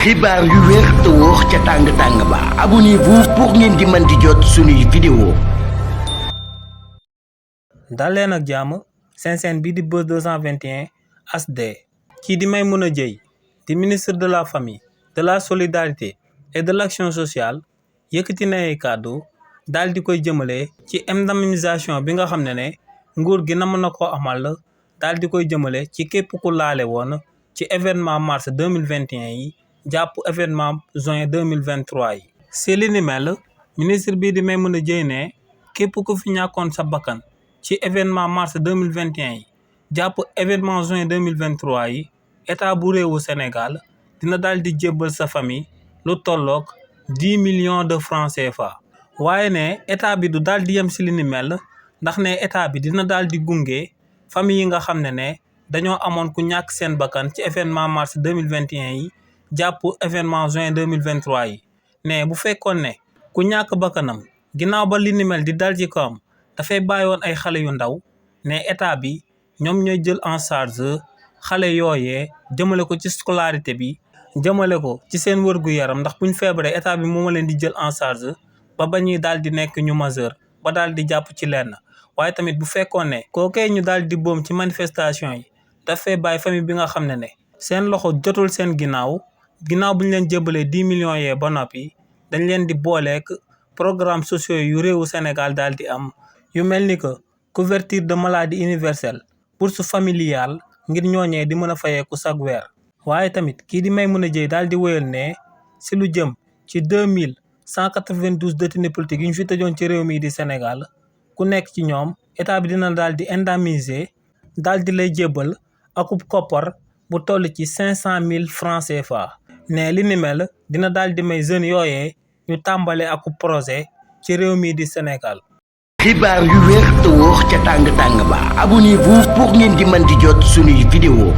xibaar yu wér te wóor ca tàng ba abonnez-vous pour ngeen di mën di jot suñuy vidéo. dal leen ak jàmm seen chaîne bi di Buzz 221 HD. kii di Maimouna Dièye di ministre de la famille, de la solidarité et de l'action sociale yëkkati na ay kàddu daal di koy jëmale ci indemnisation bi nga xam ne nguur gi nam na ko amal daal di koy jëmale ci képp ku laale woon ci événement mars 2021 yi jàpp événement juin 2023 yi. si li ni mel ministre bii di Maimouna Dièye ne képp ku fi ñàkkoon sa bakkan ci événement mars 2021 yi jàpp événement juin 2023 yi état bu réewu Sénégal dina daal di jébbal sa famille lu tolloog 10 millions de francs CFA. waaye ne état bi du daal di yem si li ni mel ndax ne état bi dina daal di gunge famille yi nga xam ne dañoo amoon ku ñàkk seen bakkan ci événement mars 2021 yi jàpp événement juin 2023 yi. ne bu fekkoon ne ku ñàkk bakkanam ginnaaw ba li ni mel di dal ci kawam dafay bàyyi woon ay xale yu ndaw ne état bi ñoom ñooy jël en charge xale yooyee jëmale ko ci scolarité bi jëmale ko ci seen wërgu yaram ndax buñ feebaree état bi moo leen di jël en charge ba ñuy daal di nekk ñu majeur ba daal di jàpp ci lenn. waaye tamit bu fekkoon ne kookee ñu daal di boom ci manifestation yi dafay bàyyi famille bi nga xam ne seen loxo jotul seen ginnaaw bu ñu leen jébbalee 10 millions yee ba noppi dañ leen di booleek programme sociaux yu réewu Sénégal daal di am yu mel ni que couverture de maladie universelle, bourse familiale ngir ñooñee di mën a fayeeku chaque weer. waaye tamit kii di Maimouna Dièye daal di wéyal ne si lu jëm ci 2192 détenus politiques yu ñu fi tëjoon ci réew mi di Sénégal ku nekk ci ñoom état bi dina daal di indemniser daal di lay jébbal akub koppar bu toll ci 500 000 francs CFA. ne li ni mel dina daal di may jeunes yooyee ñu tàmbale akub projet ci réew mi di Sénégal. xibaar yu wér te wóor ca tàng ba abonnez-vous pour ngeen di mën di jot suñuy vidéo.